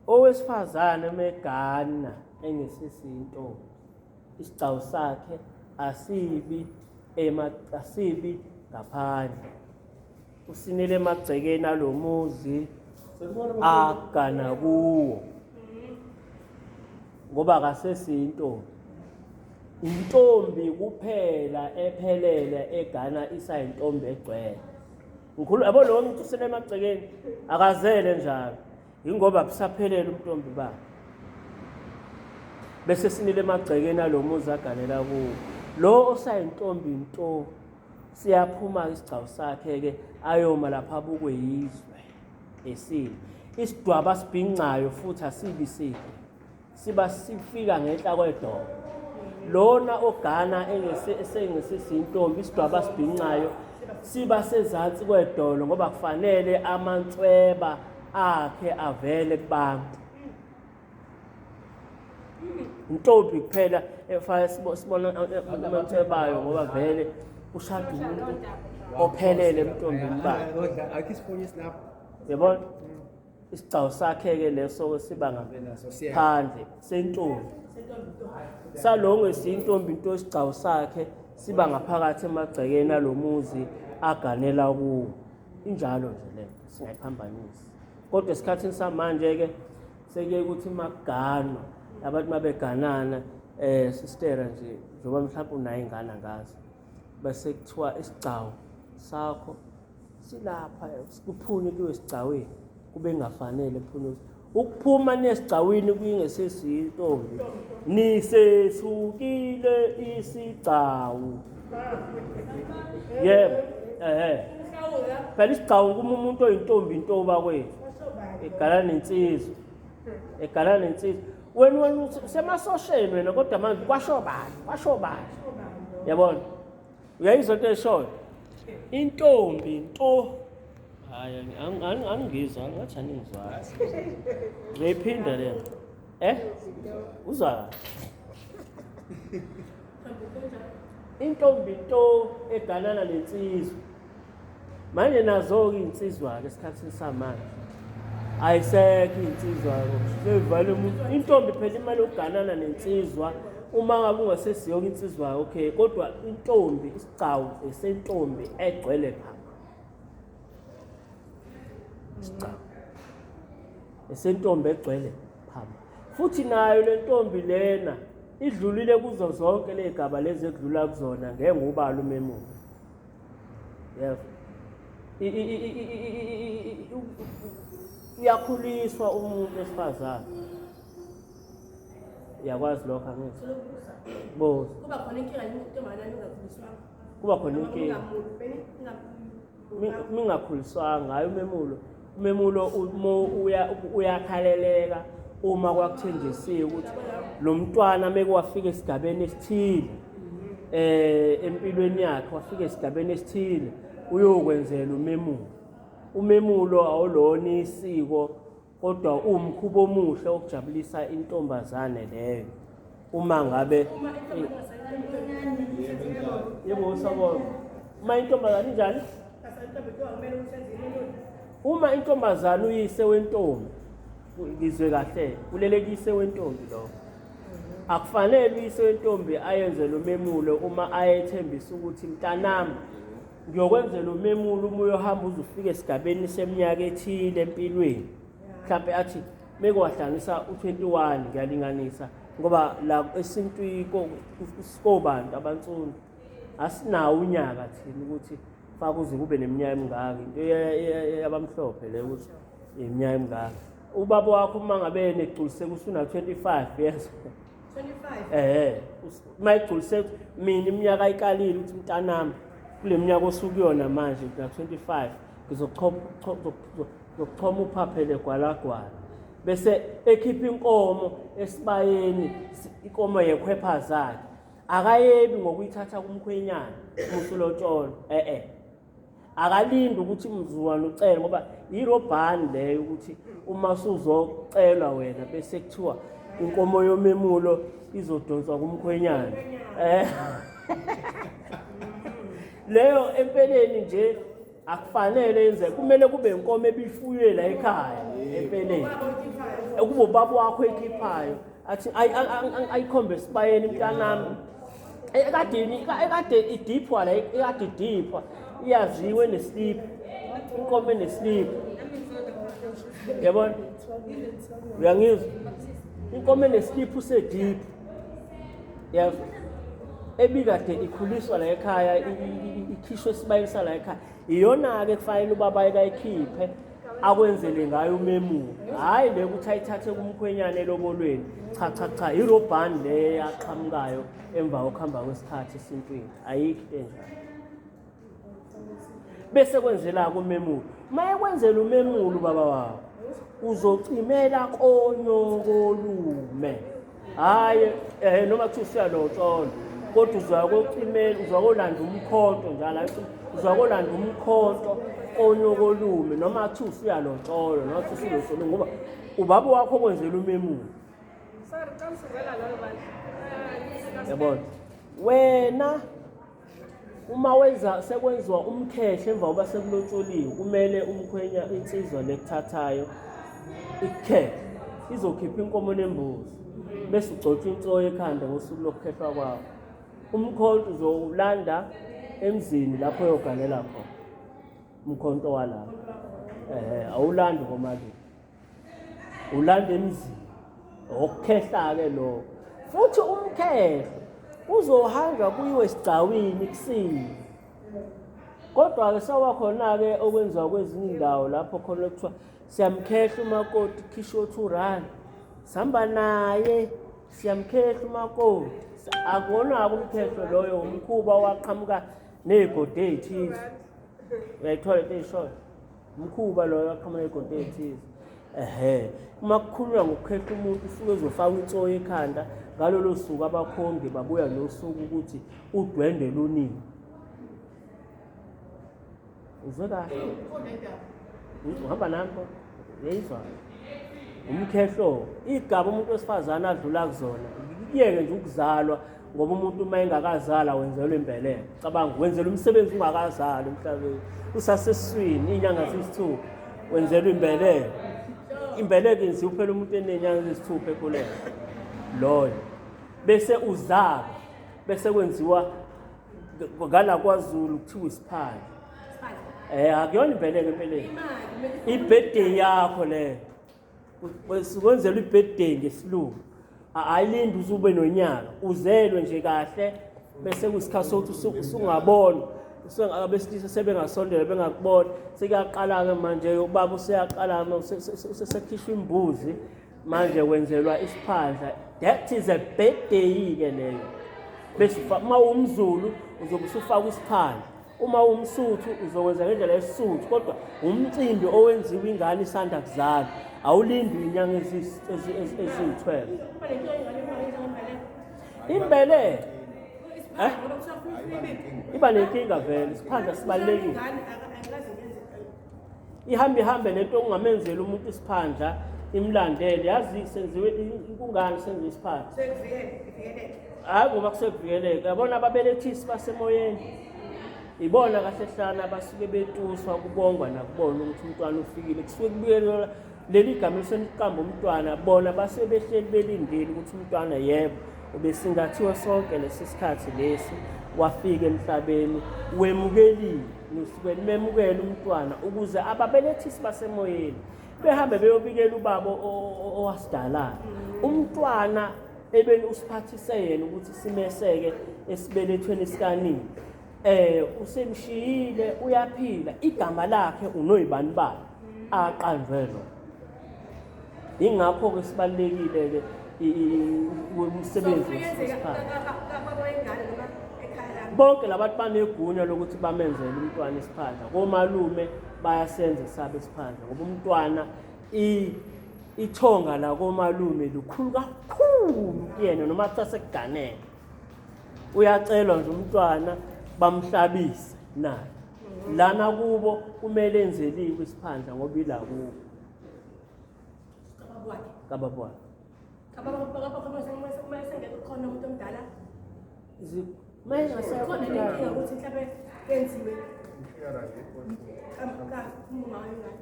Owesifazane megana engesisi intombi, isigcawu sakhe asibi asibi ngaphandle, usinele emagcekeni alomuzi agana kuwo, ngoba akasesiyintombi. Intombi kuphela ephelele egana isayintombi egcwele. Ngikhulu yabo, lo muntu usele emagcekeni akazele njalo, yingoba busaphelele ubuntombi bakhe, bese sinile emagcekeni alomuzi aganela kuwo. Lo osayintombi nto, siyaphuma isigcawu sakhe-ke, ayoma lapha abukwe yizwe esile. Isidwaba sibhincayo futhi asibi sihle, siba sifika ngenhla kwedolo. Lona ogana esengesesintombi, isidwaba sibhincayo siba sezansi kwedolo, ngoba kufanele amantsweba akhe avele kubantu. Intombi kuphela efana sibona amantswebayo, ngoba vele ushada umuntu ophelele emntombini bakhe. Akhe isifonyo lapho. Yabona, isigcawu sakhe-ke leso siba ngaphandle sentombi, salongo esiyintombi into, isigcawu sakhe siba ngaphakathi emagcekeni alomuzi aganela kuwo. Injalo nje lento, singayiphambanisi. Kodwa esikhathini samanje-ke sekuye ukuthi makuganwa abantu, mabeganana, sistera nje, njengoba mhlawumbe unayo ingane, angazi, bese kuthiwa isigcawu sakho silapha, kuphunywe kuyiwe esigcawini, kube kungafanele kuphunywe. Ukuphuma nesigcawini kuyingesesiyintombi, nisesukile isigcawu. Yebo, ehe, phela isigcawu kuma umuntu oyintombi intoba kwethu egala nensizwa, egala nensizwa. Wena usemasosheni wena, kodwa manje kwasho bani, kwasho bani? Yabona, uyayizwa into eshoyo, intombi nto. Hayi, angingizwa ngathi aningizwayo, ngiyiphinda lena. Uzwa intombi nto eganana nensizwa. Manje nazo-ke iy'nsizwa-ke esikhathini samanje ayisekho iy'nsizwa, seyivale umuntu. Intombi phela imali yokuganana nensizwa, uma ngabe ungasesiyoke insizwa, okay, kodwa intombi, isigcawu esentombi egcwele phama, isigcawu esentombi egcwele phama. Futhi nayo le ntombi lena idlulile kuzo zonke ley'gaba lezi ekudlula kuzona, ngeke ngubala umemulo. Yebo, uyakhuliswa umuntu wesifazane, uyakwazi lokho, angithi bo? Kuba khona inkinga intombazane ingakhuliswanga? Kuba khona inkinga mingakhuliswanga. Hayi, umemulo, umemulo uyakhaleleka uma kwakuthenjisiwe ukuthi lo mntwana meke wafika esigabeni esithile empilweni yakhe, wafika esigabeni esithile, uyokwenzela umemulo. Umemulo awulona isiko, kodwa uwumkhuba omuhle wokujabulisa intombazane leyo uma ngabe. Yebo, sawubona. Uma intombazane injani, uma intombazane, uyise wentombi, ngizwe kahle, kulele kuyise wentombi lokho. Akufanele uyise wentombi ayenze lo memulo uma ayethembisa ukuthi, "Mntanami, ngiyokwenzela umemulo uma uyohamba uze ufike esigabeni seminyaka ethile empilweni." Mhlampe athi meke wahlanganisa u-21, ngiyalinganisa, ngoba la esintwini kobantu abansundu asinawo unyaka thina ukuthi faka uze kube neminyaka emingaka. Into yabamhlophe le ukuthi iminyaka emingaka. Ubaba wakho uma ngabe negculiseka usuna 25 years. 25? Uma igculiseka mina iminyaka ayikalile ukuthi, "Mntanami, kule minyaka osukuyona manje na 25, ngizokuchoma uphaphele gwalagwala," bese ekhipha inkomo esibayeni, inkomo yekhwepha zakhe. Akayebi ngokuyithatha kumkhwenyana musulotsholo, akalindi ukuthi mzukwane ucele, ngoba irobhani leyo ukuthi uma usuzocelwa wena bese kuthiwa inkomo yomemulo izodonswa kumkhwenyana. Leyo empeleni nje akufanele yenze, kumele kube inkomo ebifuywe la ekhaya empeleni. Kube ubaba wakho ekhiphayo athi ayikhombe esibayeni mntanami. Ekadeni ekade idiphwa la, ekade idiphwa iyaziwe neslip, inkomo eneslip. Yabona? Uyangizwa? Inkomo eneslip usediphu. Yebo. Ebikade ikhuliswa la ekhaya, ikhishwe esibayeni sala ekhaya. Iyona-ke kufanele ubaba ayikhiphe akwenzele ngayo umemulo. Hhayi le ukuthi ayithathe kumkhwenyana elobolweni. Cha cha cha, irobhani le yaqhamukayo emva kokuhamba kwesikhathi esintwini. Ayikho into enjalo. Bese kwenzela-ke umemulo. Uma ekwenzela umemulo ubaba wakho, uzocimela konyokolume. Hhayi, noma kuthiwa usuyalotsholwa, kodwa uzoya kocimela, uzoya kolanda umkhonto njalo, uzoya kolanda umkhonto konyokolume, noma kuthiwa usuyalotsholwa, noma kuthiwa usulotsholwe, ngoba ubaba wakho okwenzela umemulo. Yabona? Wena uma wenza sekwenziwa umkhehle emva kokuba sekulotsholiwe, kumele umkhwenya insizwa lekuthathayo ikukhehle, izokhipha inkomo nembuzi, bese ugcotshwa insoyi ekhanda ngosuku lokukhehlwa kwakho. Umkhonto uzowulanda emzini lapho uyoganela khona, umkhonto walapho. Ehhe, awulandi komalume, ulanda emzini okukhehla-ke lokho. Futhi umkhehlo uzohanjwa kuyiwe esigcawini kusini. Kodwa-ke sewakhona-ke okwenziwa kwezinye iy'ndawo lapho khona kuthiwa siyamkhehla umakoti, khishwa o-2 rand, sihamba naye siyamkhehla umakoti. Akuwona-ke umkhehlo loyo, umkhuba owaqhamuka ney'godi ey'thize. Uyayithola into eyishoyo? Umkhuba loyo waqhamuka ney'godi ey'thize. Ehhe, uma kukhulunywa ngokukhehla umuntu usuke ezofaka insoyi ekhanda ngalolo suku, abakhongi babuya nosuku ukuthi udwendwe lunini. Uzwe kahle? Uhamba nami kodwa? Uyayizwa? Umkhehlo, igaba umuntu wesifazane adlula kuzona, kuyeke nje ukuzalwa, ngoba umuntu uma engakazalwa wenzelwa imbeleko. Cabanga, wenzelwa umsebenzi ungakazalwa emhlabeni, usasesiswini iy'nyanga ziyisithupha, wenzelwa imbeleko. Imbeleko yenziwa phela umuntu eney'nyanga eziyisithupha ekhulelwe loyo, bese uzalwa, bese kwenziwa ngala kwaZulu kuthiwa isiphandla. Akuyona imbeleko empeleni, i-birthday yakho leyo, sikwenzelwa i-birthday ngesilungu. Ayilindi uze ube nonyaka, uzelwe nje kahle, bese kuyisikhathi sokuthi usungabona abesilisa sebengasondela bengakubona. Sekuyaqala-ke manje, ubaba useyaqala usesekhishwa imbuzi manje, wenzelwa isiphandla. That is a birthday-ke leyo. Bese uma uwumZulu uzobe usufaka isiphandla, uma uwumSuthu uzokwenza ngendlela yesiSuthu, kodwa umcimbi owenziwa ingane isanda kuzalwa awulindi iy'nyanga eziyi-12. Imbeleko iba nenkinga vele, isiphandla sibalulekile. Ihambe ihambe lento okungamenzeli umuntu isiphandla imlandele, yazi senziwe kungani senziwe isiphandla? Hhayi ngoba kusekuvikeleka. Yabona, ababelethisi basemoyeni ibona kahle hlana abasuke betuswa kubongwa nakubona ukuthi umntwana ufikile, kusuke kubuyelela leli gama eseniqamba umntwana. Bona basuke behleli belindile ukuthi umntwana, yebo, ubesingathiwe sonke lesi sikhathi lesi, wafika emhlabeni wemukeliwe. Nisuke nimemukele umntwana ukuze ababelethisi basemoyeni behambe beyobikela ubaba owasidalayo umntwana ebeni usiphathise yena ukuthi simeseke esibelethweni sikanini. Usemshiyile, uyaphila, igama lakhe unoyibani bani aqanjwe lo. Ingakho ke sibalekile ke umsebenzi wesiphandla. Bonke labantu banegunya lokuthi bamenzele umntwana isiphandla. Komalume bayasenza sabe isiphandla, ngoba umntwana ithonga la komalume lukhulu kakhulu kuyena, noma kuthiwa sekuganele uyacelwa nje umntwana bamhlabise naye lana kubo, kumele enzeliwe isiphandla ngoba ila kubo kababa wakhe. Khona umuntu omdala Mayengasekho khona nenkinga ukuthi mhlawumbe kwenziwe uma ingane.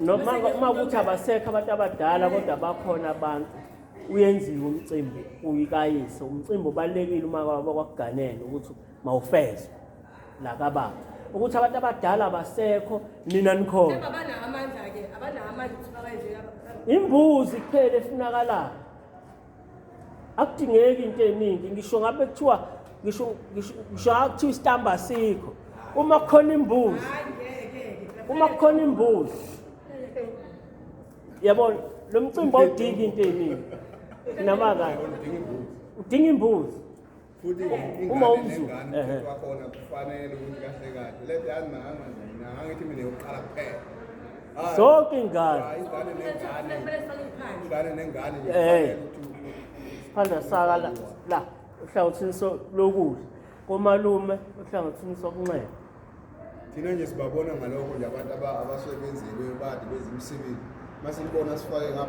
Noma uma ukuthi abasekho abantu abadala kodwa bakhona abantu, uyenziwe umcimbi uyikayise. Umcimbi obalulekile uma kwakuganene ukuthi mawufezwe la kababa. Ukuthi abantu abadala abasekho, nina nikhona. Kepha abanawo amandla-ke, abanawo amandla ukuthi bawenze. Imbuzi kuphela efunakalayo. Akudingeki into eningi, ngisho ngabe kuthiwa ngisho ngisho ngisho kuthiwa isitamba asikho. Uma kukhona imbuzi, Hayi ngeke-ke. uma kukhona imbuzi, yabona lo mcimbi awudingi into eningi. Namaka Udinga imbuzi. Udinga imbuzi. Futhi Uma ingane umZulu, nengane ehhe. umthetho wakhona kufanele ukuthi kahle kahle. Le yazi mama mina angithi mina yokuqala kuphela. Hayi. Zonke iy'ngane. Hayi, ingane nengane. Kumele sifake iphandle. Ingane nengane nje Eh. kufanele ukuthi Siphanda saka la la ohlangothini lokudla, komalume ohlangothini sokunxele. Thina nje sibabona ngalokho nje abantu abasuke benzile bade benza imisebenzi. Masibona sifake ngapha.